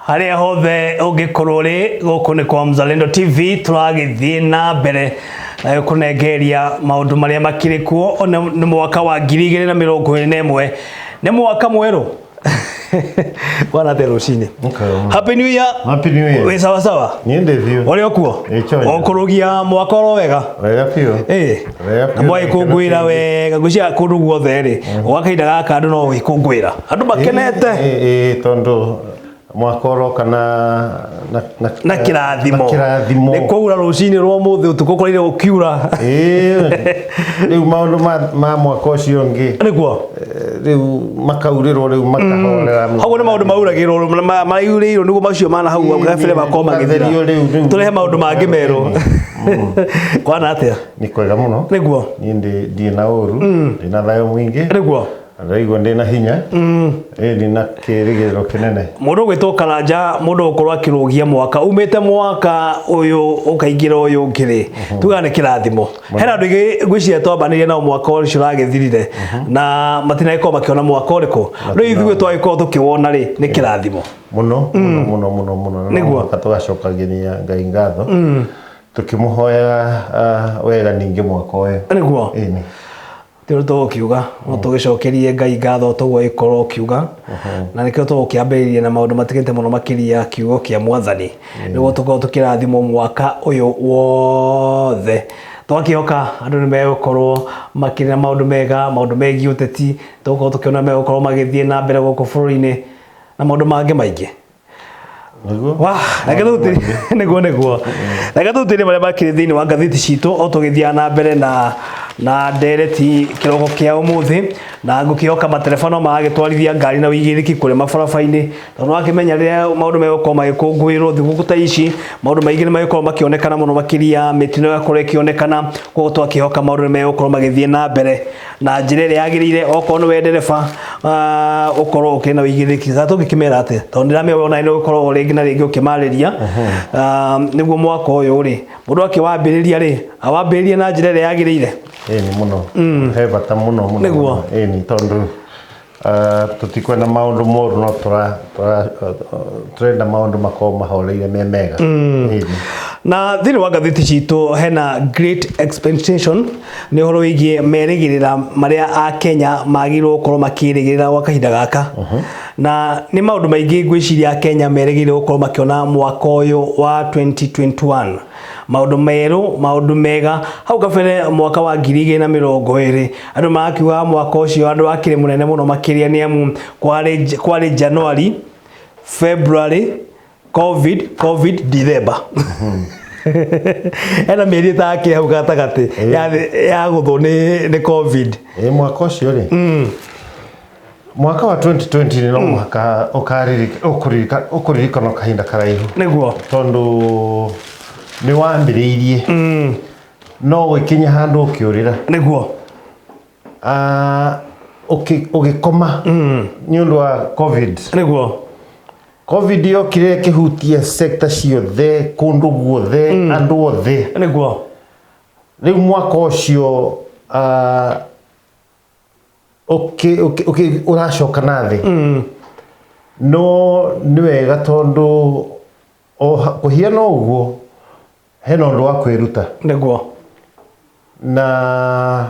Harĩa hothe ũngĩkorwo ũrĩ, gũkũ nĩ kwa Mzalendo TV, tũragĩthiĩ na mbere na gũkũnengeria maũndũ marĩa makĩrĩ kuo. Ona nĩ mwaka wa 2021, nĩ mwaka mwerũ bwana te rũcinĩ. Happy New Year. Happy New Year. Wĩ sawa sawa? Niĩ ndĩ biũ. Ũrĩ o kuo? Ĩ, chonjo. Ũkũrũgia mwaka oro wega? Wega biũ. Ĩ. Wega biũ. Na mwagĩkũngũĩra wega, ngwĩciria kũndũ guothe rĩ, gwa kahinda gaka andũ no gũgĩkũngũĩra, andũ makenete. Ĩ, ĩ, tondũ mwaka ũroka na Na kĩrathimo. Na kĩrathimo. Nĩ kwaura rũcinĩ rwa ũmũthĩ, ũtukũ ũkoreire gũkiura. Ĩ, rĩu maũndũ ma mwaka ũcio ũngĩ Nĩguo. Rĩu makaurĩrwo, rĩu makahorera. Hau nĩ maũndũ mauragĩrwo, maraurĩirwo nĩguo macio mana hau gabere makorwo magĩthira. Matherio rĩu. Tũrehe maũndũ mangĩ merũ. Kwana atĩa? Nĩ kwega mũno. Nĩguo. Niĩ ndirĩ na ũru, ndĩ na thayũ mũingĩ. Na ndaigua ndĩ na hinya. Ĩ, ndĩ na kĩĩrĩgĩrĩro kĩnene. Mũndũ ũgwĩtwo Karanja, mũndũ ũgũkorwo akĩrũgia mwaka umĩte mwaka ũyũ ũkaingĩra ũyũ ũngĩ rĩ, tugaga nĩ kĩrathimo. Hena andũ aingĩ ngwĩciria twambanĩirie nao mwaka ũcio ũragĩthirire na matinagĩkorwo makĩona mwaka ũrĩkũ. Rĩu ithuĩ twagĩkorwo tũkĩwona rĩ, nĩ kĩrathimo. Mũno mũno mũno mũno mũno. Na no mũhaka tũgacokagĩria Ngai ngatho tũkĩmũhoyaga wega ningĩ mwaka ũyũ. Ĩni. Tĩo tũgũkiuga no tũgĩcokerie Ngai ngatho toguo ĩkorwo ũkiuga, na nĩkĩo tũgũkĩambĩrĩria na maũndũ matigĩte mũno makĩria kiugo kĩa Mwathani, nĩguo tũkorwo tũkĩrathimwo mwaka ũyũ wothe. Twakĩhoka andũ nĩ megũkorwo makĩrĩ na maũndũ mega, maũndũ megiĩ ũteti tũgũkorwo tũkĩona megũkorwo magĩthiĩ na mbere gũkũ bũrũri-inĩ na maũndũ mangĩ maingĩ. Nĩguo. Wa, reke tũtĩrie nĩguo. Reke tũtĩrie marĩa makĩrĩ thĩinĩ wa ngathĩti citũ o tũgĩthiaga na mbere na ndereti kĩroko kĩa ũmũthĩ, na ngũkĩhoka matereba no maragĩtwarithia ngari na ũigĩrĩrĩki kũrĩa mabarabara-inĩ, tondũ wakĩmenya rĩrĩa maũndũ megũkorwo magĩkũngũĩrwo thigũkũ ta ici, maũndũ maingĩ nĩ magĩkorwo makĩonekana mũno makĩria, mĩtino ĩgakorwo ĩkĩonekana, koguo twakĩhoka maũndũ nĩ megũkorwo magĩthiĩ na mbere na njĩra ĩrĩa yagĩrĩire. Okorwo nĩwe ndereba, ũkorwo ũkĩrĩ na ũigĩrĩrĩki. Sasa tũngĩkĩmera atĩa, tondũ ndĩramenya we ona nĩ ũkoragwo rĩngĩ na rĩngĩ ũkĩmarĩria, nĩguo mwaka ũyũ rĩ, mũndũ akĩwambĩrĩria rĩ, awambĩrĩrie na njĩra ĩrĩa yagĩrĩire? Ĩni mũno. He bata mũno mũno. Nĩguo. Mũno. Ĩni, tondũ tũtikwenda maũndũ moru, no tũrenda maũndũ makorwo mahoreire me mega. Ĩni. Na thĩinĩ wa ngathĩti citũ hena Great Expectation, nĩ ũhoro wĩgiĩ merĩgĩrĩra marĩa Akenya magĩrĩirwo gũkorwo makĩrĩgĩrĩra gwa kahinda gaka, na nĩ maũndũ maingĩ ngwĩciria Akenya merĩgĩrĩire gũkorwo makĩona mwaka ũyũ wa 2021, maũndũ merũ, maũndũ mega. Hau kabere mwaka wa 2020, andũ marakiugaga mwaka ũcio andũ akĩrĩ mũnene mũno makĩria, nĩ amu kwarĩ January, February, COVID, December, hena mĩeri ĩtakĩrĩ hau gatagatĩ ya gũthwo nĩ COVID. Ĩ, mwaka ũcio rĩ, mwaka wa 2020 no mũhaka ũkũririkanwo kahinda karaihu, tondũ nĩ wambĩrĩirie no gũgĩkinya handũ ũkĩũrĩra. Ũgĩkoma nĩ ũndũ wa COVID. COVID yokire ĩkĩhutia sector ciothe, kũndũ guothe, andũ othe. Rĩu mwaka ũcio ũracoka na thĩ, no nĩ wega tondũ kũhiana ũguo hena ũndũ wa kwĩruta, na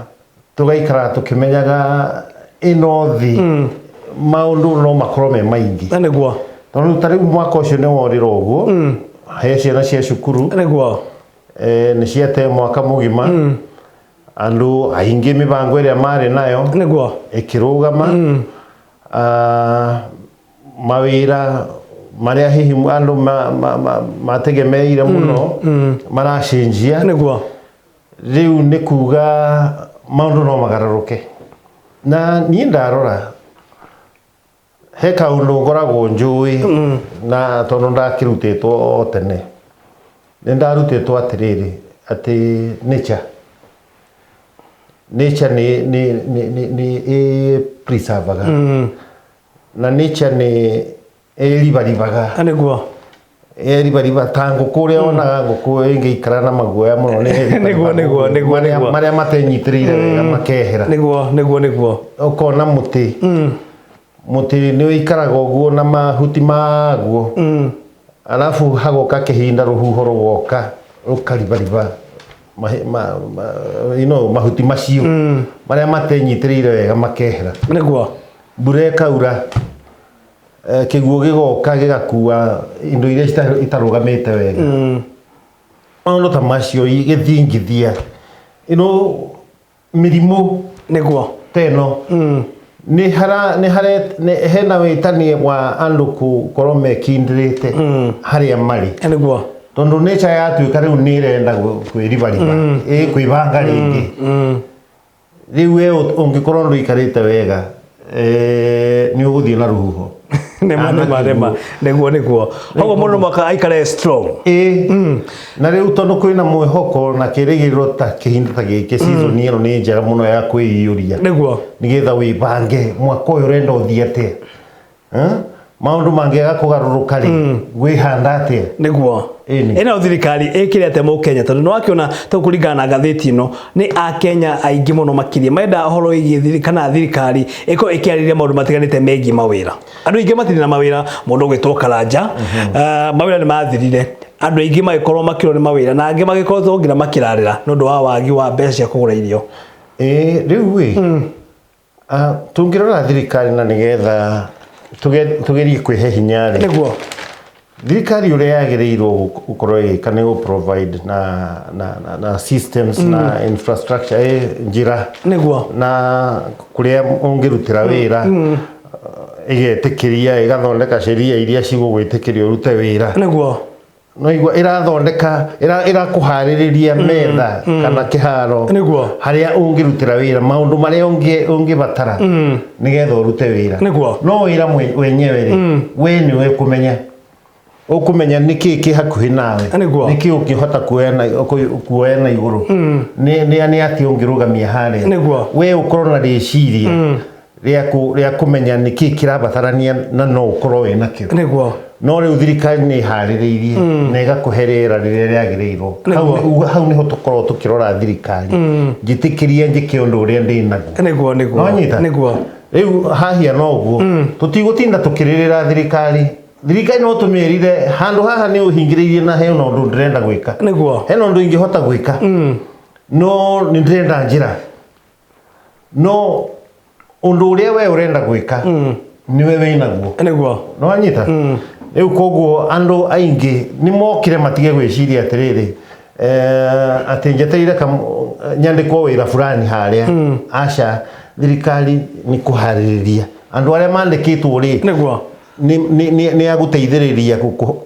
tũgaikara tũkĩmenyaga ĩno thĩ maũndũ no makorwo me maingĩ, tondũ ta rĩu mwaka ũcio nĩ worĩra ũguo, he ciana cia cukuru nĩ ciate mwaka mũgima, andũ aingĩ mĩbango ĩrĩa marĩ nayo ĩkĩrũgama. Mawĩra marĩa hihi andũ mategemeire mũno maracenjia. Rĩu nĩ kuga maũndũ no magarũrũke, na niĩ ndarora he kaũndũ ngoragwo njũĩ, na tondũ ndakĩrutĩtwo o tene, nĩ ndarutĩtwo atĩrĩrĩ, atĩ nature nĩ ĩ preservaga, na nature nĩ ĩribaribaga. Ĩribariba ta ngũkũ, ũrĩa wonaga ngũkũ ĩngĩikara na maguoya mũno nĩ ĩribaribaga ũguo. Marĩa matenyitĩrĩire wega makehera. Nĩguo nĩguo nĩguo Ũkona mũtĩ, Mũtĩ nĩ ũikaraga ũguo na mahuti maguo, alafu hagoka kĩhinda rũhuho rũgoka rũkaribariba mahuti macio marĩa matenyitĩrĩire wega makehera. Mbura ĩkaura, kĩguũ gĩgoka gĩgakua indo iria itarũgamĩte wega. Maũndũ ta macio gĩthingithia mĩrimũ ta ĩno nĩ hara nĩ hare hena wĩtani wa andũ gũkorwo mekindĩrĩte harĩa marĩ. Tondũ nature yatuĩka rĩu nĩ ĩrenda kwĩribariba, ĩkwĩbanga rĩngĩ. Rĩu we ũngĩkorwo ndũikarĩte wega, nĩ ũgũthiĩ na rũhuho. Nĩma nĩma nĩma nĩguo nĩguo koguo mũndũ mwaka aikare strong. Ĩ, na rĩu tondũ kwĩna mwĩhoko na kĩrĩgĩrĩro ta kĩhinda ta gĩkĩ, season ĩno nĩ njega mũno ya kwĩiyũria nĩgetha wĩbange mwaka ũyũ ũrenda ũthiĩ atĩa. Eh? Maũndũ mangĩaga kũgarũrũka rĩ, wĩhanda atĩa? Ĩni. Ĩno thirikari ĩkĩre atĩa mũkenya? Tondũ nĩ wakĩona tũ kũringana na ngathĩti ĩno nĩ akenya aingĩ mũno makĩria marenda ũhoro wĩgiĩ kana thirikari ĩkorwo ĩkĩarĩrĩria maũndũ matiganĩte megiĩ mawĩra. Andũ aingĩ matirĩ na mawĩra, mũndũ ũgwĩtwo Karanja, mawĩra nĩ mathirire, andũ aingĩ magĩkorwo makĩrwo nĩ mawĩra na angĩ magĩkorwo nginya makĩrarĩra nĩ ũndũ wa wagi wa mbeca cia kũgũra irio. Ĩ, rĩu ĩ, tũngĩrora thirikari na nĩgetha tũgerie kwĩhe hinya rĩ, thirikari ũrĩa yagĩrĩirwo gũkorwo ĩgĩka nĩ gũ provide na systems na infrastructure, njĩra na kũrĩa ũngĩrutĩra wĩra, ĩgetĩkĩria, ĩgathondeka sheria iria cigũgwĩtĩkĩria ũrute wĩra. No igua ĩrathondeka, ĩrakũharĩrĩria metha kana kĩharo harĩa ũngĩrutĩra wĩra, maũndũ marĩa ũngĩbatara nĩgetha ũrute wĩra. No wĩra wenyewe rĩ, we nĩwe ũkũmenya, ũkũmenya nĩkĩĩ kĩ hakuhĩ nawe, nĩkĩĩ ũngĩhota kuoya na igũrũ, nĩ atĩa ũngĩrũgamia harĩa. We ũkorwo na rĩciria rĩa kũmenya nĩkĩĩ kĩrabatarania na no ũkorwo wĩ nakĩo. No rĩu thirikari nĩ ĩharĩrĩirie na ĩgakũhe rĩera rĩrĩa rĩagĩrĩirwo. Hau nĩho tũkorwo tũkĩrora thirikari, njĩtĩkĩria njĩke ũndũ ũrĩa ndĩ naguo. Nĩwanyita? Rĩu hahia no ũguo tũtigũtinda tũkĩrĩrĩra thirikari. Thirikari no tũmĩrire handũ haha nĩ ũhingĩrĩirie na hena ũndũ ndĩrenda gwĩka, hena ũndũ ingĩhota gwĩka, no nĩ ndĩrenda njĩra, no ũndũ ũrĩa we ũrenda gwĩka nĩwe wĩnaguo. Nĩwanyita? Rĩu koguo andũ aingĩ nĩ mokire matige gwĩciria atĩrĩrĩ, atĩ njetereire nyandĩkwo wĩra fulani harĩa. Aca, thirikari nĩ kũharĩrĩria andũ arĩa mandĩkĩtwo rĩ, nĩ agũteithĩrĩria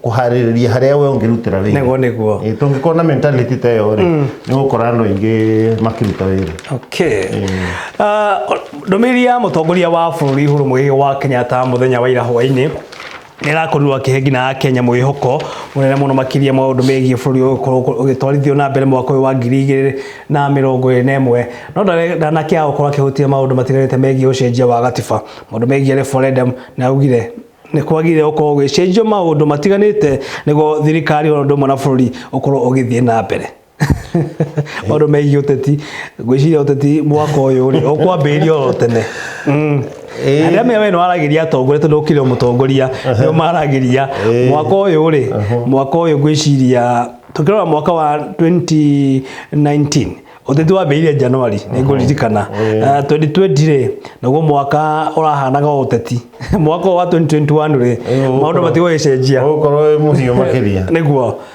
kũharĩrĩria harĩa we ũngĩrutĩra wĩra. Nĩguo nĩguo. Tũngĩkorwo na mentality ta ĩyo rĩ, nĩ gũkora andũ aingĩ makĩruta wĩra. Okay. Ndũmĩrĩri ya mũtongoria wa bũrũri Uhuru Muigai wa Kenyatta mũthenya wa ira hwaĩ-inĩ nĩ ĩrakorirwo akĩhe nginya Akenya mwĩhoko mũnene mũno makĩria maũndũ megiĩ bũrũri ũyũ gũkorwo ũgĩtwarithio na mbere mwaka ũyũ wa 2021, no ndanakĩaga gũkorwo akĩhutia maũndũ matiganĩte megiĩ ũcenjia wa gatiba, maũndũ megiĩ referendum, na augire nĩ kwagĩrĩire gũkorwo gũgĩcenjio maũndũ matiganĩte nĩguo thirikari ona ũndũ ũmwe na bũrũri ũkorwo ũgĩthiĩ na mbere. Maũndũ megiĩ ũteti, ngwĩciria ũteti mwaka ũyũ rĩ ũkwambĩrĩria oro tene. Arĩa me we nĩ waragĩria atongoria, tondũ ũkĩrĩ o mũtongoria nĩo maragĩria mwaka ũyũ rĩ, mwaka ũyũ ngwĩciria tũkĩrora mwaka wa 2019 ũteti wambĩrĩirie January, nĩ ngũririkana. 2020 rĩ, naguo mwaka ũrahanaga o ũteti. Mwaka ũyũ wa 2021 rĩ, maũndũ matigũgĩcenjia. Ũgũkorwo wĩ mũhiũ makĩria.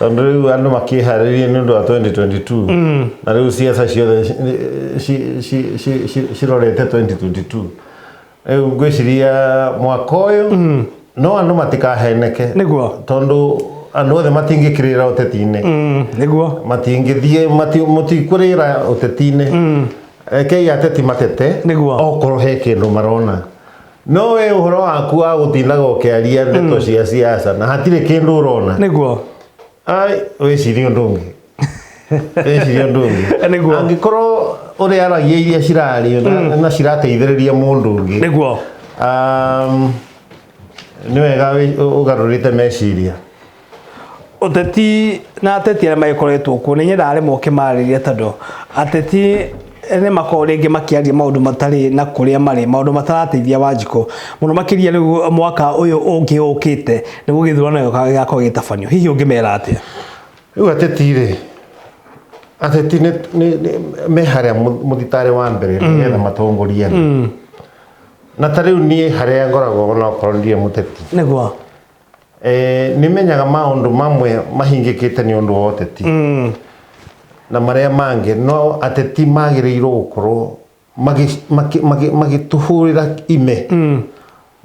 Tondũ rĩu andũ makĩharĩria nĩ ũndũ wa 2022, na rĩu ciaca ciothe cirorete 2022. Rĩu ngwĩciria mwaka ũyũ no andũ matikaheneke, tondũ andũ othe matingĩkĩrĩra ũteti-inĩ. Matingĩthiĩ, mũtikũrĩra ũteti-inĩ. Rekei ateti matete okorwo he kĩndũ marona. No we ũhoro waku wa gũtindaga ũkĩaria ndeto cia siasa na hatirĩ kĩndũ ũrona, ai, wĩcirie ũndũ ũngĩ, wĩcirie ũndũ ũngĩ. Angĩkorwo ũrĩa aragia iria cirario na cirateithĩrĩria mũndũ ũngĩ, nĩ wega ũgarũrĩte meciria. Ũteti na ateti arĩa magĩkoretwo kuo nĩ nyendaga rĩmwe ũkĩmarĩria, tondũ ateti Nĩ makorwo rĩngĩ makĩaria maũndũ matarĩ na kũrĩa marĩ, maũndũ matarateithia Wanjikũ mũno makĩria rĩu mwaka ũyũ ũngĩ ũkĩte nĩguo gĩthurano gĩgakorwo gĩgĩtabanio. Hihi ũngĩmera atĩa? Rĩu ateti rĩ, ateti nĩ me harĩa mũthitarĩ wa mbere nĩgetha matongorie andũ. Na ta rĩu niĩ harĩa ngoragwo onakorwo ndirĩ mũteti, nĩ menyaga maũndũ mamwe mahingĩkĩte nĩ ũndũ wa ũteti na marĩa mangĩ no ateti magĩrĩirwo gũkorwo magĩtũhũrĩra ime,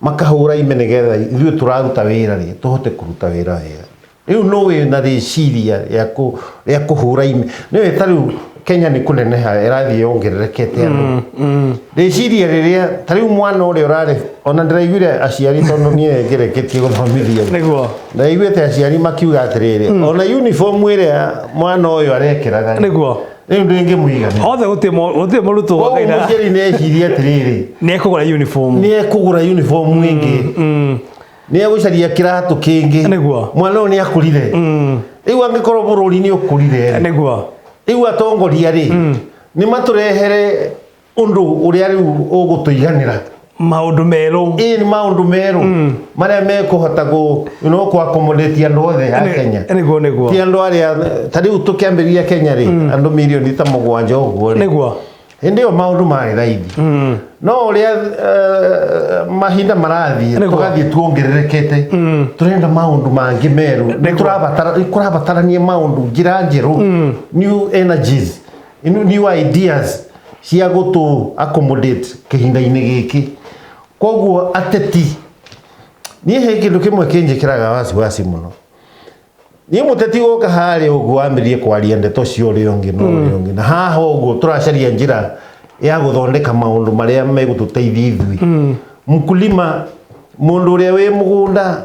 makahũra ime nĩgetha ithuĩ tũraruta wĩra rĩ tũhote kũruta wĩra wega. Rĩu no wĩ na rĩciria rĩa kũhũra ime, nĩwe ta rĩu Kenya nĩ kũneneha ĩrathiĩ yongererekete andũ, rĩciria rĩrĩa ta rĩu mwana ũrĩa ũrarĩ ona ndĩraiguire aciari, tondũ niĩ ngereketie gũthomithia, ndĩraiguĩte aciari makiuga atĩrĩrĩ, ona uniform ĩrĩa mwana ũyũ arekĩraga rĩu ndĩngĩmũigana. Othe gũtirĩ mũrutwo. Koguo mũciari nĩ eciria atĩrĩrĩ, nĩ ekũgũra uniform. Nĩ ekũgũra uniform ĩngĩ, nĩ egũcaria kĩratũ kĩngĩ. Mwana ũyũ nĩ akũrire. Rĩu angĩkorwo bũrũri nĩ ũkũrire rĩ, rĩu atongoria rĩ nĩ matũrehere ũndũ ũrĩa rĩu ũgũtũiganĩra. Maũndũ merũ. Ĩĩ, nĩ maũndũ merũ marĩa mekũhota kũ kũ accommodate andũ othe a Kenya. nĩguo nĩguo Ti andũ arĩa ta rĩu tũkĩambĩrĩria Kenya rĩ, andũ mirioni ta 7 ũguo rĩ, hĩndĩ ĩyo maũndũ marĩ raithi, no ũrĩa mahinda marathiĩ, tũgathiĩ tuongererekete, tũrenda maũndũ mangĩ merũ. Nĩ kũrabatarania maũndũ, njĩra njerũ, new energies, new ideas cia gũtũ accommodate kĩhinda-inĩ gĩkĩ. Koguo ateti, niĩ he kĩndũ kĩmwe kĩnjĩkĩraga wasiwasi mũno. Niĩ mũteti gũka harĩa ũguo ambĩrĩrie kwaria ndeto cia ũrĩa ũngĩ na ũrĩa ũngĩ, na haha ũguo tũracaria njĩra ya gũthondeka maũndũ marĩa megũtũteithia ithuĩ mkulima, mũndũ ũrĩa wĩ mũgũnda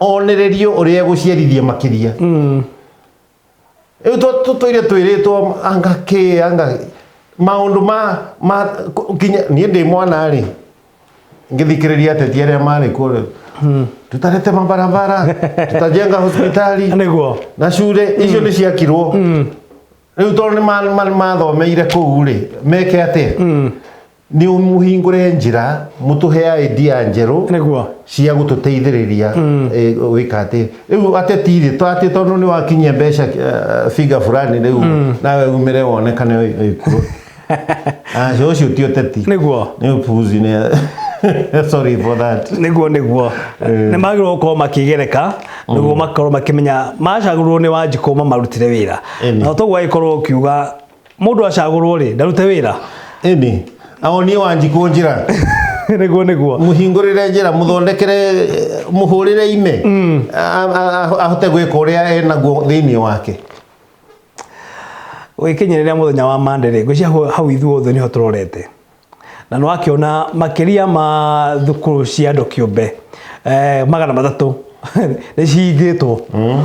onererio ũrĩa egũciarithia makĩria. Rĩu tũtũire twĩrĩtwo anga kĩ anga maũndũ ma kinya niĩ ndĩ mwana rĩ, ngĩthikĩrĩria ateti arĩa marĩ kuo rĩ, tutalete mabarabara, tutajenga hospitali na cure icio nĩ ciakirwo. Rĩu tondũ nĩ mathomeire kũu rĩ, meke atĩa? Nĩ mũhingũre njĩra, mũtũhe idea njerũ cia gũtũteithĩrĩria gwĩka atĩ rĩu ateti rĩ to atĩ tondũ nĩ wakinyia mbeca figure fulani, rĩu nawe umĩre wonekane wĩ kuo. Aca, ũcio ti ũteti. Nĩ upuzi, nĩ sorry for that. Nĩguo nĩ magĩrĩirwo gũkorwo makĩgereka nĩguo makorwo makĩmenya macagũrwo nĩ Wanjikũ mamarutire wĩra. Na toguo agĩkorwo ũkiuga mũndũ acagũrwo rĩ ndarute wĩra. Ĩni aonie Wanjikũ njĩra. Nĩguo nĩguo Mũhingũrĩre njĩra, mũthondekere, mũhũrĩre ime, ahote gwĩka ũrĩa enaguo thĩinĩ wake. Gũgĩkinyĩrĩra mũthenya wa Monday rĩ, ngwĩciria hau ithuothe nĩho tũrorete, na nĩ wakĩona makĩria ma thukuru cia andũ kĩũmbe 300 nĩ cihingĩtwo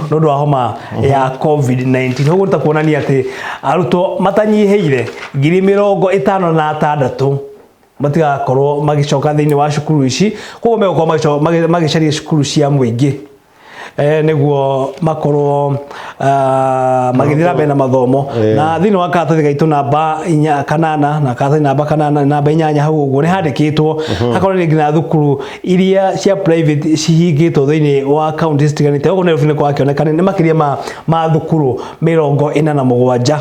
nĩ ũndũ wa homa ya COVID-19. Ũguo nĩ ta kuonania atĩ arutwo matanyihĩire 56,000 matigakorwo magĩcoka thĩinĩ wa cukuru ici. Koguo megũkorwo magĩcaria cukuru cia mũingĩ nĩguo makorwo magĩthiĩ na mbere na mathomo. Na thĩinĩ wa karatathi gaitũ namba inya kanana na karatathi namba kanana namba inyanya hau ũguo nĩ handĩkĩtwo hakorwo nĩ nginya thukuru iria cia private cihingĩtwo thĩinĩ wa kaunti citiganĩte. Ũguo Nairobi nĩ kwakĩoneka nĩ makĩria ma thukuru 47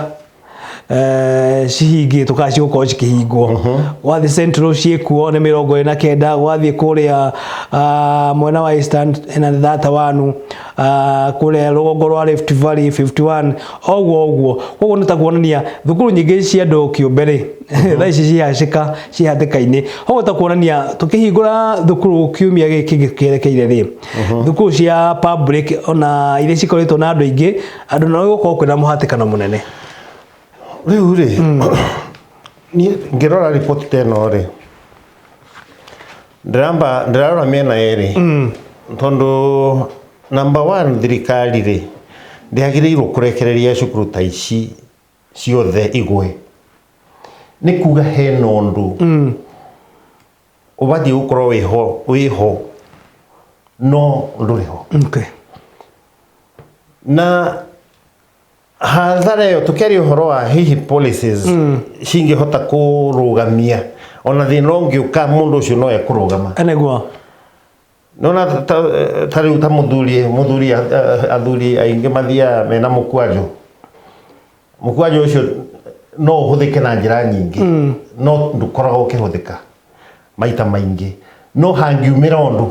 cihingĩtwo kana cigũkorwo cikĩhingwo. Gwathiĩ Central ciĩkuo nĩ 29, gwathiĩ kũrĩa mwena wa Eastern ĩna 31, kũrĩa rũgongo rwa Rift Valley 51, oguo ũguo. Koguo nĩ ta kuonania thukuru nyingĩ cia andũ kĩũmbe rĩ thaa ici cihacĩka ciĩ hatĩka-inĩ. Koguo ta kuonania tũkĩhingũra thukuru kiumia gĩkĩ kĩerekeire rĩ, thukuru cia public ona iria cikoretwo na andũ aingĩ, andũ no gũkorwo kwĩna mũhatĩkano mũnene. Rĩu rĩ, niĩ ngĩrora riboti ta ĩno rĩ, ndĩramba ndĩrarora mĩena ĩrĩ, tondũ number one, thirikari rĩ ndĩagĩrĩirwo kũrekereria cukuru ta ici ciothe igwe. Nĩ kuga hena ũndũ ũbatiĩ gũkorwo wĩho no ndũrĩ ho. Na Hathara ĩyo, tũkĩaria ũhoro wa hihi policies cingĩhota kũrũgamia ona thĩna ũngĩũka, mũndũ ũcio no ekũrũgama. Nona ta rĩu ta mũthuri athuri aingĩ mathiaga mena mũkwanjũ. Mũkwanjũ ũcio no ũhũthĩke na njĩra nyingĩ, no ndũkoragwo ũkĩhũthĩka maita maingĩ, no hangiumĩra ũndũ,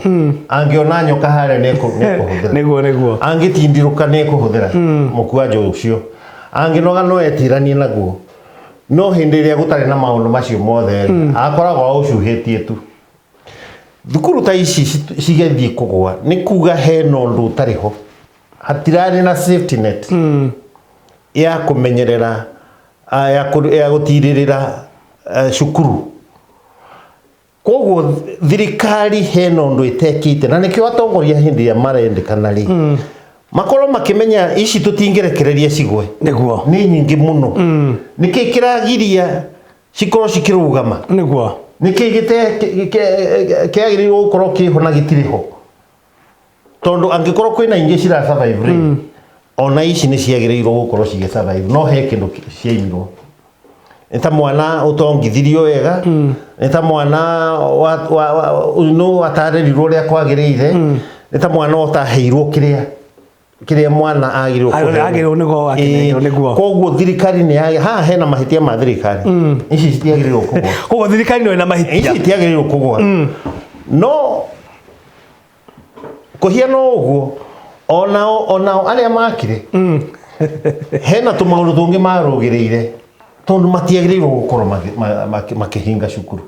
angĩona nyoka harĩa, nĩekũhũthĩra. Nĩguo nĩguo. Angĩtindirũka, nĩekũhũthĩra mũkwanjũ ũcio. Angĩnoga, no etiranie naguo. No hĩndĩ ĩrĩa gũtarĩ na maũndũ macio mothe rĩ, akoragwo aũcuhĩtie tu. Thukuru ta ici cigĩthiĩ kũgwa, nĩ kuga hena ũndũ ũtarĩ ho, hatirarĩ na safety net ya kũmenyerera, ya gũtirĩrĩra cukuru. Koguo thirikari hena ũndũ ĩtekĩte, na nĩkĩo atongoria hĩndĩ ĩrĩa marendekana rĩ, makorwo makĩmenya ici tũtingĩrekereria cigwe. Nĩ nyingĩ mũno. Nĩkĩ kĩragiria cikorwo cikĩrũgama? Nĩkĩ kĩagĩrĩirwo gũkorwo kĩho na gĩtirĩ ho? Tondũ angĩkorwo kwĩna ingĩ cira survive rĩ, ona ici nĩ ciagĩrĩirwo gũkorwo cigĩ survive. No he kĩndũ ciaimirwo. Nĩ ta mwana ũtongithirio wega, nĩ ta mwana no atarĩrirwo ũrĩa kwagĩrĩire, nĩ ta mwana ũtaheirwo kĩrĩa mwana agĩrĩirwo kũheo. Agĩrĩirwo nĩguo akĩnengerwo, nĩguo. Koguo thirikari nĩ haha hena mahĩtia ma thirikari. Ici citiagĩrĩirwo kũgwa. Koguo thirikari no ĩna mahĩtia. Ici itiagĩrĩirwo kũgwa, no kũhiana ũguo, onao arĩa makire hena tũmaũndũ tũngĩ marũgĩrĩire, tondũ matiagĩrĩirwo gũkorwo makĩhinga cukuru.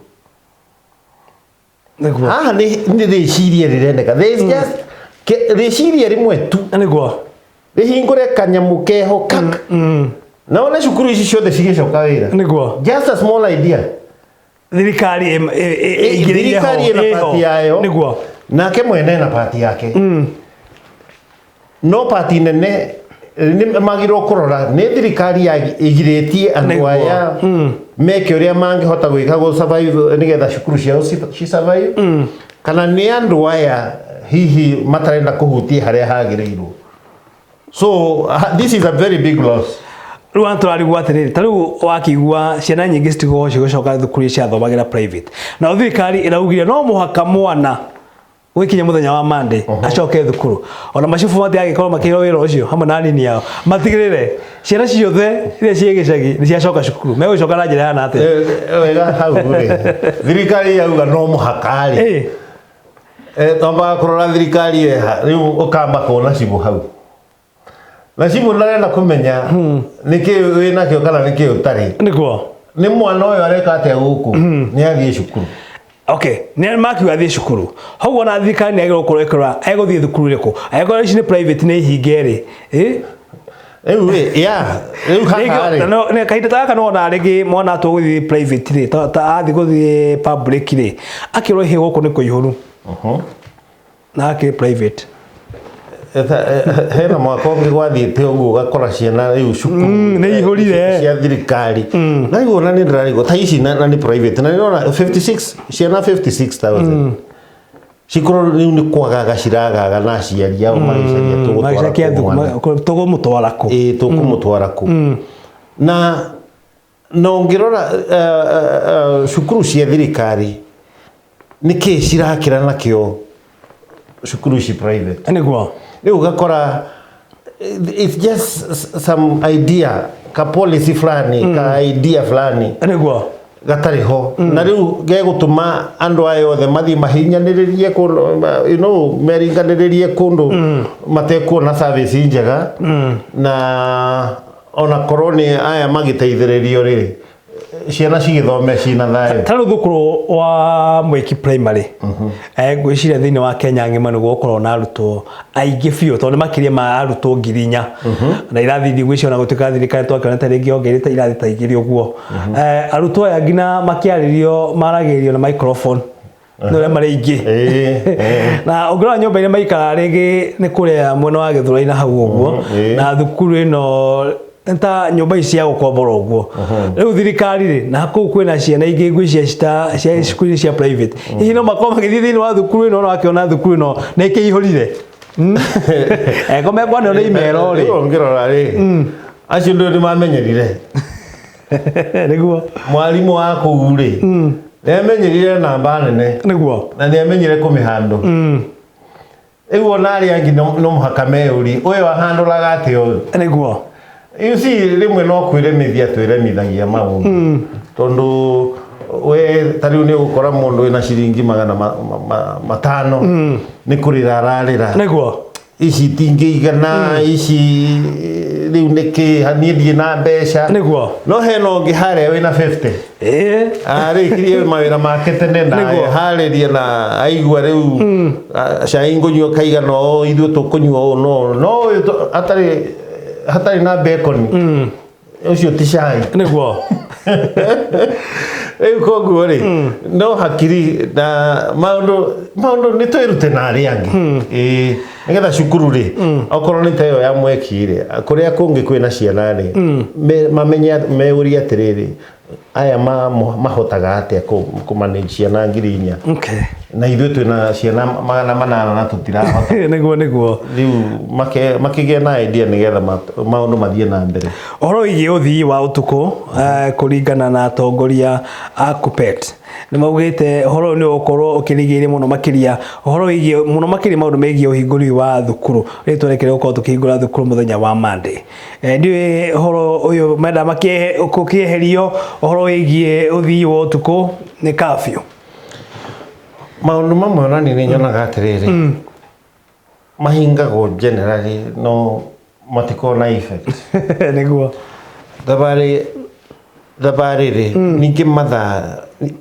Haha nĩ rĩciria rĩrendeka. There is just rĩciria rĩmwe tu rĩhingũre kanyamũ keho kak na one cukuru ici ciothe cigĩcoka wĩra. Just a small idea. Thirikari ĩingĩrĩire ho. Thirikari ĩna ĩho. part yayo. Nake mwene ena part yake, no part nene nĩ magĩrĩirwo kũrora nĩ thirikari ĩgirĩtie andũ aya meke ũrĩa mangĩhota gwĩka gũ survive nĩgetha cukuru ciao ci survive, kana nĩ andũ aya hihi matarenda kũhutia harĩa hagĩrĩirwo. So this is a very big loss. Rĩu antũ tũrarigwo atĩrĩrĩ, ta rĩu wakĩigua ciana nyingĩ citigũkorwo cigĩcoka thukuru iria ciathomagĩra private, nao thirikari ĩraugire no mũhaka mwana gũgĩkinya mũthenya wa Monday acoke thukuru. Ona macibũ matigagĩkorwo makĩheo wĩra ũcio hamwe na anini ao matigĩrĩre ciana ciothe iria ciĩ gĩcagi nĩ ciacoka cukuru. Megũcoka na njĩra yana atĩa? Wega, hau rĩ, thirikari yauga no mũhaka rĩ, twambaga kũrora thirikari ĩha. Rĩu ũkamba kuona cibũ hau, na cibũ ndarenda kũmenya nĩkĩ wĩ nakĩo kana nĩkĩ ũtarĩ. Nĩ mwana ũyũ areka atĩa gũkũ, nĩ athiĩ cukuru. Okay, nĩ makiuga athiĩ cukuru hau, ona thirikari nĩ yagĩrĩirwo gũkorwo ĩkĩrora egũthiĩ thukuru ĩrĩkũ. Angĩkorwo ici nĩ private nĩ ihinge rĩ, Rĩu rĩ, ya rĩu haha rĩ, Kahinda ta gaka nĩwona rĩngĩ mwana atua gũthiĩ private rĩ, ta athiĩ gũthiĩ public rĩ, akĩrwo ihe gũkũ nĩ kũihũru na akĩrĩ private. Hena mwaka ũngĩ gwathiĩte ũguo, ũgakora ciana rĩu cukuru Nĩ ihũrire. Cia thirikari, na rĩu ona nĩ ndĩrarigwo ta ici na nĩ private, na nĩndĩrona 56 ciana, 56,000 cikorwo rĩu nĩ kwagaga ciragaga na aciari ao magĩcaria tũgũtwara Magĩcakia kũ mwana. Tũgũmũtwara kũ? Ĩĩ, tũkũmũtwara kũ? Na ũngĩrora cukuru cia thirikari, nĩkĩ cirakĩra nakĩo cukuru ici private? Rĩu ũgakora it's just some idea, ka policy fulani, ka idea fulani gatarĩ ho, na rĩu gegũtũma andũ aya othe mathiĩ mahinyanĩrĩrie kũndũ, meringanĩrĩrie kũndũ matekuona service njega. Na ona korwo nĩ aya magĩteithĩrĩrio rĩ, ciana cigĩthome cina thayũ. Ta rĩu thukuru wa Mwiki Primary, ngwĩciria thĩinĩ wa Kenya ng'ima nĩguo ũkorwo na arutwo aingĩ biũ, tondũ nĩ makĩria ma arutwo 4,000 na irathi ngwĩciria ona gũtuĩka thirikari twakĩona ta rĩngĩ yongereire irathi ta 2 ũguo. Arutwo aya nginya makĩarĩrio maragĩrĩrio na microphone nĩ ũrĩa marĩ aingĩ. Ĩĩ, ĩĩ. Na ũngĩrora nyũmba iria maikaraga rĩngĩ nĩ kũrĩa mwena wa Gĩthũrai na hau ũguo. Na thukuru ĩno nĩ ta nyũmba ici cia gũkombora ũguo. Rĩu thirikari rĩ, na kũu kwĩna ciana ingĩ ngwĩciria cita cia cukuru cia private, hihi no makorwo magĩthiĩ thĩinĩ wa thukuru ĩno, na wakĩona thukuru ĩno nĩ ĩkĩihũrire. Eko mekwanĩrwo nĩ imero rĩ. Rĩu ũngĩrora rĩ, Acio ndå nĩ mamenyerire. Nĩguo. Mwarimũ wa kũu rĩ, nĩ amenyerire namba nene. Nĩguo. Na nĩ amenyire kũmĩhandũ. Rĩu ona arĩa angĩ no mũhaka meyũrie, ũyũ ahandũraga atĩa ũyũ? Nĩguo. You see, rĩmwe no kwĩremithia twĩremithagia maũndũ, tondũ we ta rĩu nĩ ũgũkora mũndũ wĩna ciringi 500 nĩ kũrĩra ararĩra. Nĩguo. Ici itingĩigana, ici rĩu nĩkĩ niĩ ndirĩ na mbeca. Nĩguo. No hena ũngĩ harĩa wĩna 50, arĩkirie mawĩra make tene na harĩrie na aigua rĩu cai ngũnyua kaigana ũũ, ithuĩ tũkũnyua ũũ, no ũyũ hatarĩ hatarĩ na bacon, ũcio ti cai. Nĩguo. Rĩu koguo rĩ, no hakiri na maũndũ nĩ twĩrute na arĩa angĩ. Ĩĩ, nĩgetha cukuru rĩ, okorwo nĩ ta ĩyo ya mweki rĩ, kũrĩa kũngĩ kwĩna ciana rĩ, mamenye, meurie atĩrĩrĩ, aya mahotaga atĩa kũ manage ciana 4,000 na ithuĩ twĩna ciana 800 na tũtirahota? Nĩguo. Rĩu makĩgĩa na idea nĩgetha maũndũ mathiĩ na mbere. Ũhoro wĩgiĩ ũthii wa ũtukũ, kũringana na atongoria a KUPPET, nĩ maugĩte ũhoro ũyũ nĩ ũgũkorwo ũkĩrigĩrĩria mũno makĩria ũhoro wĩgiĩ mũno makĩria maũndũ megiĩ ũhingũri wa thukuru. Rĩu twerekeire gũkorwo tũkĩhingũra thukuru mũthenya wa Monday. Ndiũĩ ũhoro ũyũ menda gũkĩeherio ũhoro wĩgiĩ ũthii wa ũtukũ nĩ curfew. Maũndũ mamwe ona niĩ nĩ nyonaga atĩrĩrĩ, mahingagwo generally no matikoragwo na effect. Nĩguo. Thabarĩ rĩ, ningĩ mathaa,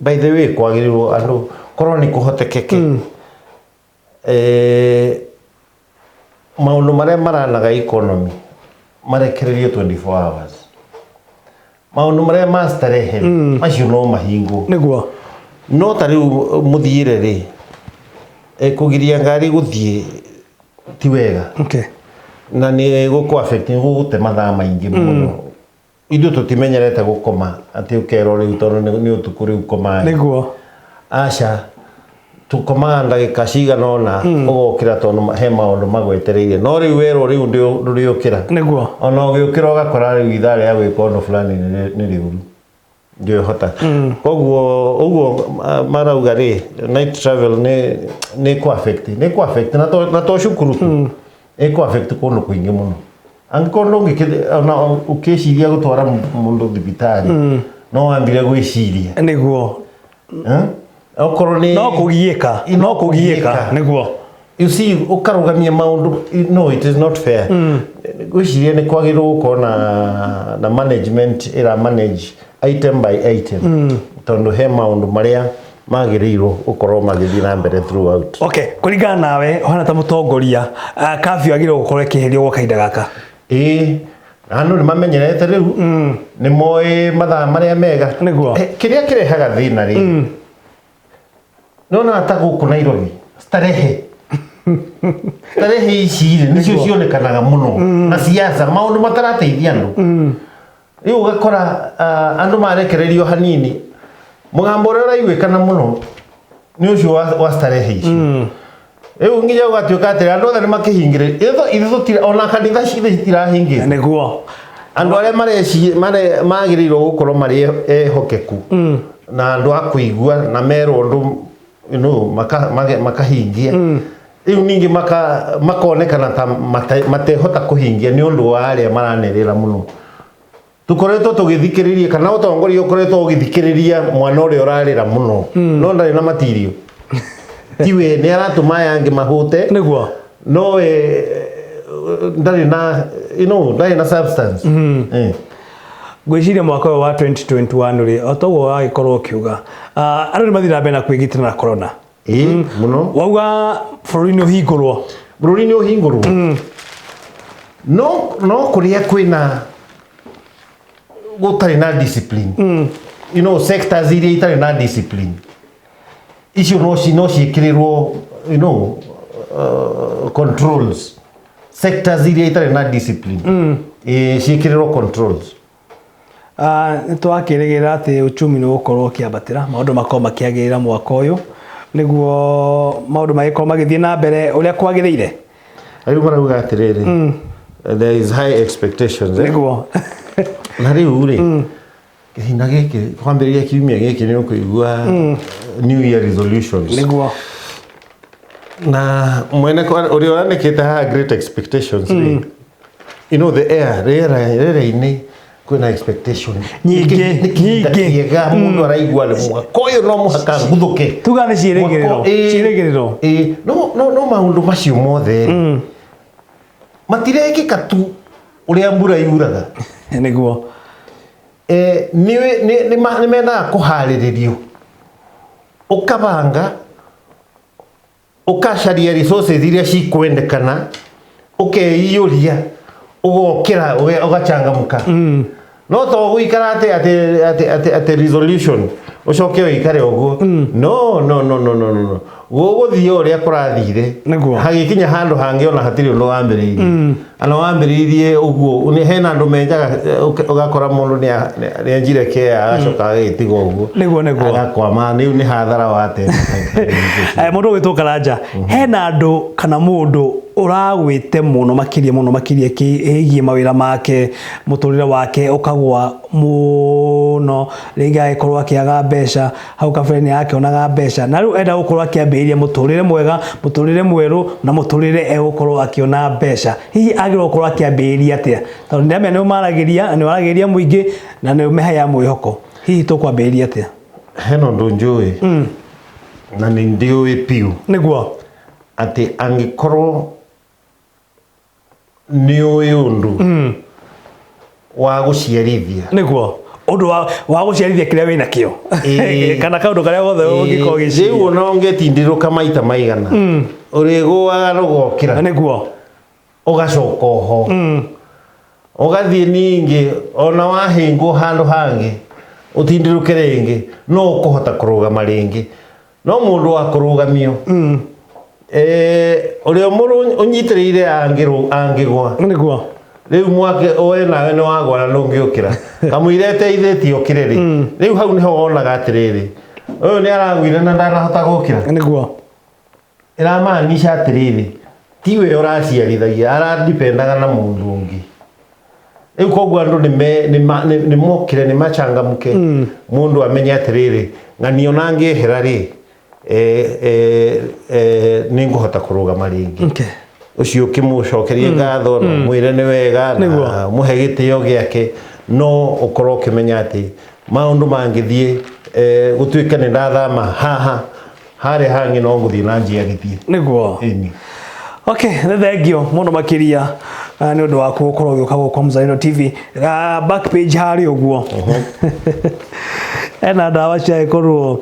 by the way, kwagĩrĩirwo andũ korwo nĩ kũhotekeke, maũndũ marĩa maranaga economy marekererio 24 hours. Maũndũ marĩa ma starehe macio no mahingwo. Nĩguo. No ta rĩu mũthiĩre rĩ, kũgiria ngari gũthiĩ ti wega. Na nĩ gũkũ affect, nĩ gũgũte mathaa maingĩ mũno. Ithuĩ tũtimenyerete gũkoma atĩ ũkerwo rĩu tondũ nĩ ũtukũ rĩu koma. Nĩguo. Aca, tũkomaga ndagĩka cigana ũna ũgokĩra tondũ he maũndũ magwetereire, no rĩu werwo rĩu ndũrĩũkĩra. Nĩguo. Ona ũgĩũkĩra ũgakora rĩu ithaa rĩa gwĩka ũndũ fulani nĩ rĩũru, ndĩhota. Koguo ũguo marauga rĩ, night travel nĩ kũ affect, nĩ kũ affect na to cukuru tu, ĩ kũ affect kũndũ kũingĩ mũno. Angĩkorwo ndũngĩkĩ ona ũkĩciria gũtwara mũndũ thibitarĩ, no wambire gwĩciria. Nĩguo. Okorwo nĩ No kũgiĩka, no kũgiĩka. Nĩguo. You see, ũkarũgamia maũndũ, no, it is not fair. Ngwĩciria nĩ kwagĩrĩirwo gũkorwo na management ĩra manage item by item, tondũ he maũndũ marĩa magĩrĩirwo gũkorwo magĩthiĩ na mbere throughout. Okay, kũringana nawe ũhana ta mũtongoria, curfew agĩrĩirwo gũkorwo ĩkĩeherio gwa kahinda gaka? Ĩĩ, andũ nĩ mamenyerete rĩu, nĩ moĩ mathaa marĩa mega. Nĩguo. Kĩrĩa kĩrehaga thĩna rĩ, nona ta gũkũ Nairobi, starehe ici rĩ, nĩcio cionekanaga mũno na siasa, maũndũ matarateithia andũ. Rĩu ũgakora andũ marekererio hanini, mũgambo ũrĩa ũraiguĩkana mũno nĩ ũcio wa starehe ici. Rĩu nginya ũgatuĩka atĩrĩ, andũ othe nĩ makĩhingĩrĩria. Ithuĩ tũtira, ona kanitha citũ citirahingĩte. Nĩguo. Andũ arĩa magĩrĩirwo gũkorwo marĩ ehokeku na andũ a kũigua na merwo ũndũ makahingia, rĩu ningĩ makonekana ta matehota kũhingia nĩ ũndũ wa arĩa maranĩrĩra mũno. Tũkoretwo tũgĩthikĩrĩria, kana ũtongoria ũkoretwo ũgĩthikĩrĩria mwana ũrĩa ũrarĩra mũno, no ndarĩ na matirio, tiwe nĩ aratũma aya angĩ mahũte. Nĩguo. No we ndarĩ na ndarĩ na substance. Ngwĩciria mwaka ũyũ wa 2021 rĩ, o toguo wagĩkorwo ũkiuga, andũ nĩ mathiĩ na mbere na kwĩgitĩra na corona. Ĩĩ, mũno. Wauga bũrũri nĩ ũhingũrwo. Bũrũri nĩ ũhingũrwo, no kũrĩa kwĩna gũtarĩ na discipline, sectors iria itarĩ na discipline icio no ciĩkĩrĩrwo controls. Sectors iria itarĩ na discipline, ciĩkĩrĩrwo controls. Nĩ twakĩrĩgĩrĩra atĩ uchumi nĩ ũgũkorwo ũkĩambatĩra, maũndũ makorwo makĩagĩrĩra mwaka ũyũ, nĩguo maũndũ magĩkorwo magĩthiĩ na mbere ũrĩa kwagĩrĩire. Rĩu marauga atĩrĩrĩ, There is high expectations, eh? Nĩguo. Na rĩu rĩ, kĩhinda gĩkĩ, kwambĩrĩria kiumia gĩkĩ, nĩ ũkũigua new year resolutions. Na mwene ũrĩa ũrandĩkĩte haha great expectations rĩ, you know the air, rĩera, rĩera-inĩ kwĩna expectation Nyingĩ, Nĩ kĩhinda nyingĩ. kĩega mũndũ araigua nĩ mwaka ũyũ no mũhaka nguthũke. Tuga nĩ ciĩrĩgĩrĩro. Ciĩrĩgĩrĩro. Ĩĩ, no maũndũ macio mothe rĩ, matirekĩka tu ũrĩa mbura yuraga. Nĩ mendaga kũharĩrĩrio, ũkabanga, ũkacaria resources iria cikwendekana, ũkeiyũria, ũgokĩra, ũgachangamka. No to gũikara atĩ resolution ũcoke ũikare ũguo. No, no, no, no, no, no, no, gũgũthiĩ o ũrĩa kũrathire. Hagĩkinya handũ hangĩ ona hatirĩ ũndũ wambĩrĩirie, ana wambĩrĩirie ũguo. Hena andũ menjaga, ũgakora mũndũ nĩ anjire kea, agacoka agagĩtiga ũguo. Nĩguo, nĩguo. Agakwama rĩu nĩ hathara wate. Mũndũ ũgwĩtwo Karanja, hena andũ kana mũndũ ũragwĩte mũno makĩria, mũno makĩria ĩgiĩ mawĩra make, mũtũrĩre wake ũkagwa mũno, rĩngĩ agĩkorwo akĩaga mbeca, hau kabere nĩ akĩonaga mbeca, na rĩu enda gũkorwo akĩambĩrĩria mũtũrĩre mwega, mũtũrĩre mwerũ, na mũtũrĩre egũkorwo akĩona mbeca. Hihi agĩrĩirwo gũkorwo akĩambĩrĩria atĩa? Tondũ nĩndĩramenya nĩ ũmaragĩria, nĩ waragĩria mũingĩ na nĩ ũmeheaga mwĩhoko. Hihi tũkwambĩrĩria atĩa? Hena ũndũ njũĩ na nĩ ndĩũĩ biũ, atĩ angĩkorwo nĩ ũĩ ũndũ wa gũciarithia, Nĩguo, ũndũ wa gũciarithia kĩrĩa wĩna kĩo kana kaũndũ karĩa gothe ũngĩkorwo rĩu ũgĩciria. Ona ũngĩtindĩrũka maita maigana, ũrĩgũaga rũgokĩra. Ũgacoka oho ũgathiĩ ningĩ, ona wahĩngwo handũ hangĩ ũtindĩrũke rĩngĩ, no ũkũhota kũrũgama rĩngĩ. No mũndũ wa kũrũgamio, ũrĩa ũnyitĩrĩire angĩgwa, rĩu mwake we nawe nĩ wagwa na ndũngĩũkĩra, kamũira ĩteithĩtie ũkĩre rĩ, rĩu hau nĩho wonaga atĩrĩrĩ, ũyũ nĩ aragwire na ndanahota gũkĩra. Ĩramaanisha atĩrĩrĩ, tiwe ũraciarithagia, aradipendaga na mũndũ ũngĩ. Rĩu koguo andũ nĩ mokĩre, nĩ machangamke, mũndũ amenye atĩrĩrĩ, ng'ani ona ngĩehera rĩ, nĩ ngũhota kũrũgama rĩngĩ. Ũcio ũkĩmũcokerie ngatho na ũmwĩre nĩ wega na mũhe gĩtĩo gĩake, no ũkorwo ũkĩmenya atĩ maũndũ mangĩthiĩ, gũtuĩke nĩ ndathama haha, harĩa hangĩ no ngũthiĩ na njiarithie. Ĩni. Okay, nĩ thengio mũno makĩria nĩ ũndũ waku gũkorwo ũgĩũka gũkũ Mzalendo TV. Back page harĩa ũguo ena ndawa ciagĩkorwo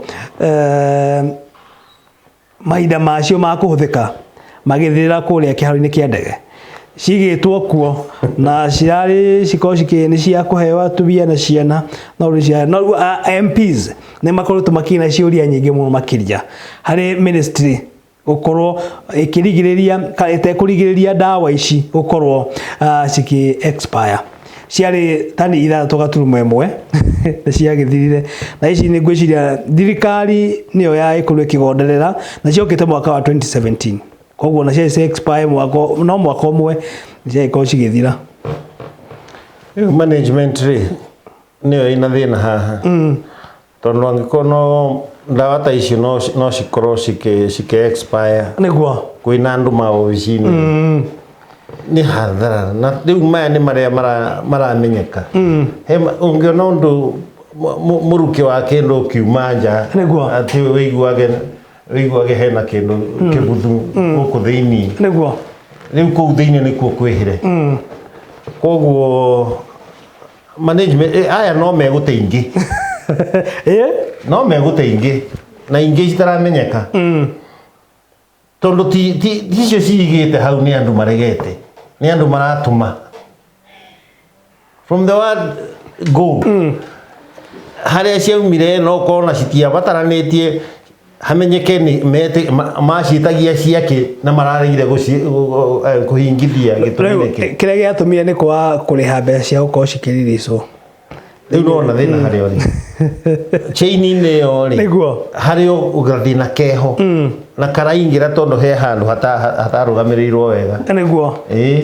mahinda macio ma kũhũthĩka magĩthirĩra kũrĩa kĩharo-inĩ kĩa ndege, cigĩtwo kuo na cirarĩ cikorwo cikĩ nĩ cia kũheo atumia na ciana, no rĩu no rĩu, MPs nĩ makoretwo makĩina ciũria nyingĩ mũno makĩria harĩ ministry gũkorwo ĩkĩrigĩrĩria kana ĩtekũrigĩrĩria ndawa ici gũkorwo cikĩ expire. Ciarĩ tani 6.1 nĩ ciagĩthirire, na ici nĩ ngwĩciria thirikari nĩyo yagĩkorwo ĩkĩgonderera na ciokĩte mwaka wa 2017, koguo na ciarĩ expire mwaka, no mwaka ũmwe nĩ ciagĩkorwo cigĩthira. Rĩu management rĩ, nĩyo ĩna thĩna haha, tondũ angĩkorwo no ndawa ta icio no cikorwo cikĩ expire kwĩna andũ maobici-inĩ, nĩ hathara. Na rĩu maya nĩ marĩa maramenyeka. Ũngĩona ũndũ mũrukĩ wa kĩndũ ũkiuma nja, atĩ wĩiguage hena kĩndũ kĩbuthu gũkũ thĩiniĩ. Rĩu kũu thĩiniĩ nĩkuo kwĩhĩre. Koguo management, aya no megũte ingĩ. No megũte ingĩ na ingĩ citaramenyeka, tondũ ti icio cigĩte hau nĩ andũ maregete, nĩ andũ maratũma from the word go. Harĩa ciaumire no korwo na citiabataranĩtie hamenyeke nĩ maciĩtagia ciake na mararegire kũhingithia gĩtũmi Rĩu nĩkĩ. Kĩrĩa gĩatũmire nĩ kwaga kũrĩha mbeca cia gũkorwo cikĩriricwo. Rĩu nĩwona thĩna harĩa ũrĩ chain-inĩ ĩyo rĩ, harĩ o gathĩna keho na karaingĩra tondũ he handũ hatarũgamĩrĩirwo wega. Ĩĩ.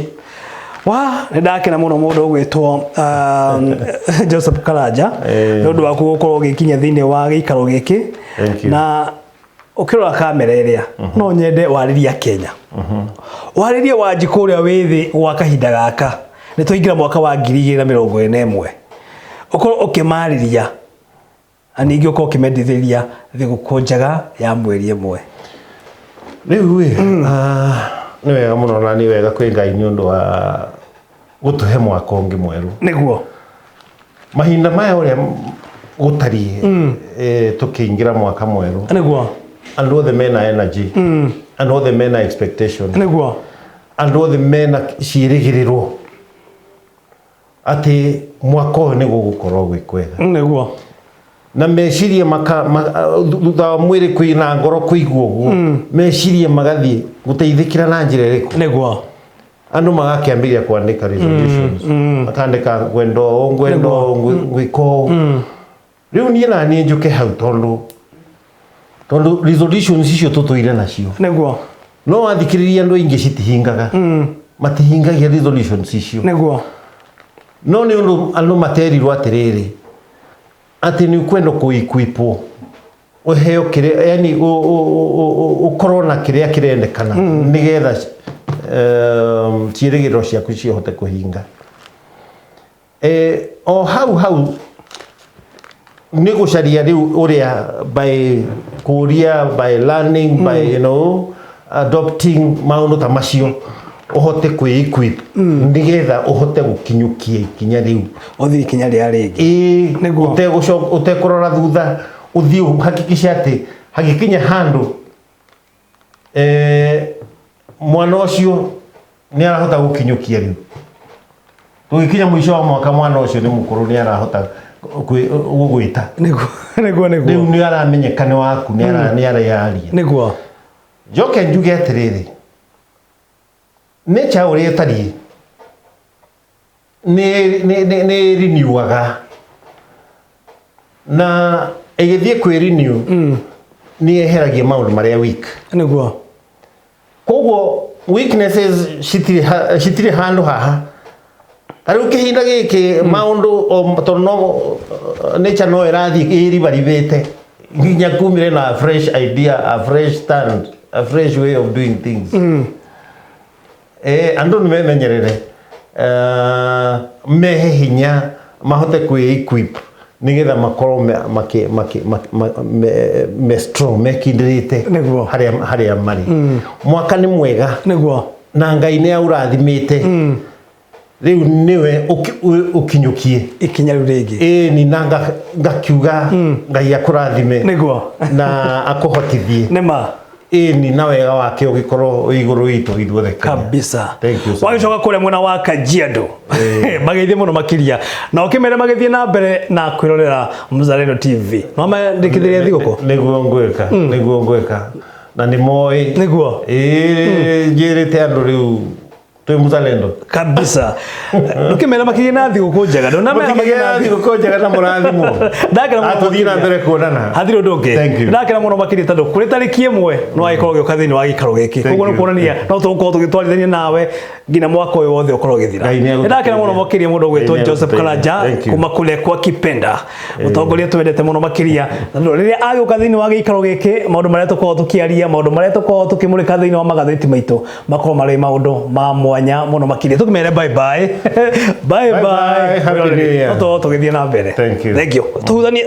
Wa nĩ ndakena mũno mũndũ ũgwĩtwo Joseph Karanja nĩ ũndũ waku gũkorwo ũgĩkinya thĩinĩ wa gĩikaro gĩkĩ. Thank you. Na ũkĩrora kamera ĩrĩa, no nyende warĩria Kenya, warĩrie Wanjikũ ũrĩa wĩ thĩ gwa kahinda gaka nĩ twaingĩra mwaka wa 2021, ũkorwo ũkĩmarĩria na ningĩ ũkorwo ũkĩmendithĩria thigũkũ njega ya mweri ĩmwe. Rĩu ĩ, nĩ wega mũno na nĩ wega kwĩ Ngai nĩ ũndũ wa gũtũhe mwaka ũngĩ mwerũ. Mahinda maya ũrĩa gũtariĩ, tũkĩingĩra mwaka mwerũ, andũ othe mena energy, andũ othe mena expectation, andũ othe mena ciĩrĩgĩrĩro atĩ mwaka ũyũ nĩ gũgũkorwo gwĩ kwega. Na meciria maka thutha wa mwĩrĩ kwĩ na ngoro kũigua ũguo, meciria magathiĩ gũteithĩkĩra na njĩra ĩrĩkũ. Andũ magakĩambĩrĩria kwandĩka resolutions, makandĩka ngwenda ũũ, ngwenda ũũ, ngwĩka ũũ. Rĩu niĩ na niĩ njũke hau tondũ resolutions icio tũtũire nacio, no wathikĩrĩria andũ aingĩ citihingaga, matihingagia resolutions icio. No nĩ ũndũ andũ materirwo atĩrĩrĩ, atĩ nĩ ũkwenda kũ-equipwo, ũheo kĩrĩa, yani ũkorwo na kĩrĩa kĩrendekana nĩgetha ciĩrĩgĩrĩro ciaku cihote kũhinga. O hau hau nĩ gũcaria rĩu ũrĩa by kũria, by learning, by adopting maũndũ ta macio, ũhote kwĩ-equip nĩgetha ũhote gũkinyũkia ikinya rĩu. Ũthiĩ ikinya rĩa rĩngĩ. Ĩĩ. Ũtekũrora thutha, ũthiĩ ũhakikishe atĩ hagĩkinya handũ, mwana ũcio nĩ arahota gũkinyũkia. Rĩu tũgĩkinya mũico wa mwaka, mwana ũcio nĩ mũkũrũ, nĩ arahota gũgwĩta. Nĩguo nĩguo nĩguo Rĩu nĩ aramenyeka nĩ waku, nĩ areyaria. Njoke njuge atĩrĩrĩ, nature ũrĩa ĩtariĩ nĩ renewaga, na ĩgĩthiĩ kwĩ renew nĩ yeheragia maũndũ marĩa weak. Koguo weaknesses citirĩ handũ haha. Ta rĩu kĩhinda gĩkĩ maũndũ tondũ no nature no ĩrathiĩ ĩribaribĩte nginya kumire na a fresh idea, a fresh stand, a fresh way of doing things. Andũ nĩ memenyerere, mehe hinya mahote kwĩ equip nĩgetha makorwo me strong, mekindĩrĩte harĩa marĩ. Mwaka nĩ mwega na Ngai nĩ aũrathimĩte. Rĩu nĩwe ũkinyũkie ikinya rĩu rĩngĩ. Ĩĩ, ni na ngakiuga Ngai akũrathime na akũhotithie. Nĩma. Ĩni, na wega wake ũgĩkorwo wĩ igũrũ witũ ithuothe Kenya. Kabisa. Thank you so much. Wagĩcoka kũrĩa mwena wa Kajiado, magĩthiĩ mũno makĩria na ũkĩmere magĩthiĩ na mbere na kwĩrorera Mzalendo TV, no mandĩkithĩrie thigũkũ. Nĩguo ngwĩka na nĩ moĩ. Ĩĩ, njĩrĩte andũ rĩu twĩ Mzalendo. Kabisa, ndũkĩmera makĩgĩe na thigũkũ njega, ndũnamera Mũtikĩgĩe na thigũkũ njega na mũrathimwo. Ndakena mũno. Tũthiĩ na mbere kuonana. Hatirĩ ũndũ ũngĩ. Thank you. Ndakena mũno makĩria tondũ kũrĩ tarĩki 1 no agĩkorwo ũgĩũka thĩinĩ wa gĩikaro gĩkĩ. Thank Koguo nĩ you. kuonania no tũgũkorwo tũgĩtwarithania nawe nginya mwaka ũyũ wothe ũkorwo ũgĩthira. Ngai nĩ Nĩ ndakena mũno makĩria mũndũ ũgwĩtwo Ngai nĩ Joseph agũteithia. Karanja Thank you. kuma kũrĩa kwa Kipenda, mũtongoria twendete mũno makĩria. Tondũ rĩrĩa agĩũka thĩinĩ wa gĩikaro gĩkĩ, maũndũ marĩa tũkoragwo tũkĩaria, maũndũ marĩa tũkoragwo tũkĩmũrĩka thĩinĩ wa magathĩti maitũ makorwo marĩ maũndũ ma mwanya mũno makĩria. Tũkĩmere bye bye bye. Bye bye. Happy New Year. No tũgĩthiĩ na mbere. Thank you. Thank you. Tũhutanie.